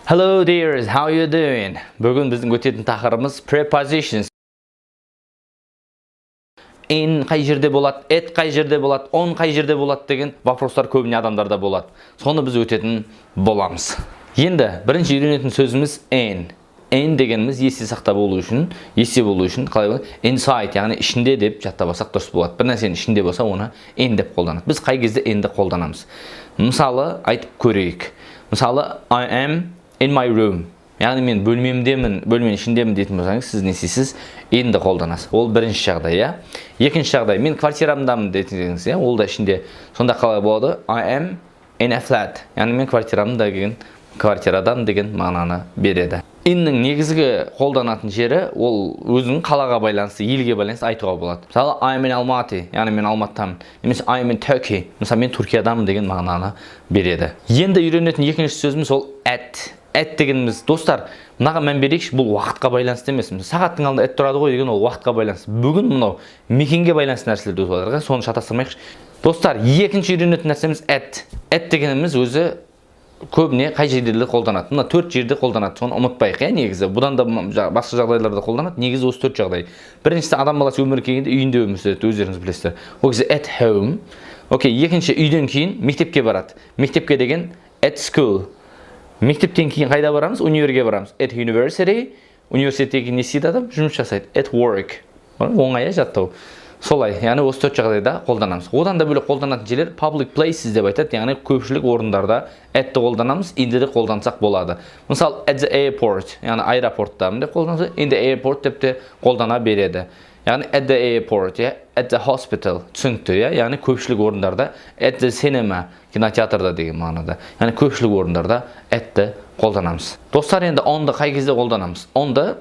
Hello dears, how you doing? Бүгін біздің өтетін тақырыбымыз prepositions. In қай жерде болады, at қай жерде болады, on қай жерде болады деген вопростар көбіне адамдарда болады. Соны біз өтетін боламыз. Енді бірінші үйренетін сөзіміз in. In дегеніміз есте сақтап болу үшін, есте болу үшін қалай болады? Inside, яғни ішінде деп жаттап алсақ, дұрыс болады. Бір нәрсенің ішінде болса, оны in деп қолданады. Біз қай кезде in-ді қолданамыз? Мысалы, айтып көрейік. Мысалы, I am in my room. Яғни мен бөлмемдемін, бөлменің ішіндемін дейтін болсаңыз, сіз не істейсіз? In-ді қолданасыз. Ол бірінші жағдай, иә. Екінші жағдай, мен квартирамдамын дейтін, иә, ол да ішінде. Сонда қалай болады? I am in a flat. Яғни мен квартирамда деген, квартирадамын деген мағынаны береді. In-нің негізгі қолданатын жері ол өзінің қалаға байланысты, елге байланысты айтуға болады. Мысалы, I am in Almaty, яғни мен Алматыдамын. Немесе I am in Turkey, мысалы, мен Түркиядамын деген мағынаны береді. Енді үйренетін екінші сөзіміз ол at. At дегеніміз, достар, мынаған мән берейікші, бұл уақытқа байланысты емес. Мысалы, сағаттың алдында at тұрады ғой деген, ол уақытқа байланысты. Бүгін мынау мекенге байланысты нәрселерді өтіп жатыр, соны шатастырмайықшы. Достар, екінші үйренетін нәрсеміз at. At дегеніміз өзі көбіне қай жерлерде қолданады? Мына төрт жерде қолданады, соны ұмытпайық, иә. Негізі бұдан да басқа жағдайларда қолданады, негізі осы төрт жағдай. Біріншісі, адам баласы өмірге келгенде үйінде өмір сүреді, өздеріңіз білесіздер, ол кезде at home. Окей, екінші, үйден кейін мектепке барады, мектепке деген at school. Мектептен кейін қайда барамыз? Универге барамыз, at university. Университеттен кейін не істейді адам? Жұмыс жасайды, at work. Оңай, иә, жаттау солай. Яғни осы төрт жағдайда қолданамыз. Одан да бөлек қолданатын жерлер public places деп айтады, яғни көпшілік орындарда at-ті қолданамыз, in-ді де қолдансақ болады. Мысалы, at the airport, яғни аэропорттамын деп қолданса, in the airport деп те қолдана береді. Яғни at the airport, иә, at the hospital, түсінікті, иә. Яғни көпшілік орындарда, at the cinema, кинотеатрда деген мағынада. Яғни көпшілік орындарда at-ті қолданамыз. Достар, енді on-ды қай кезде қолданамыз? On-ды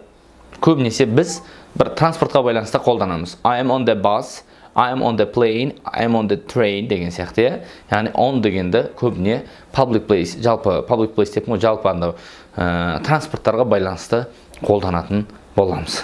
көбінесе біз бір транспортқа байланысты қолданамыз. I am on the bus, I am on the plane, I am on the train деген сияқты, иә. Яғни on дегенді көбіне public place, жалпы public place деп, жалпы андау транспорттарға байланысты қолданатын боламыз.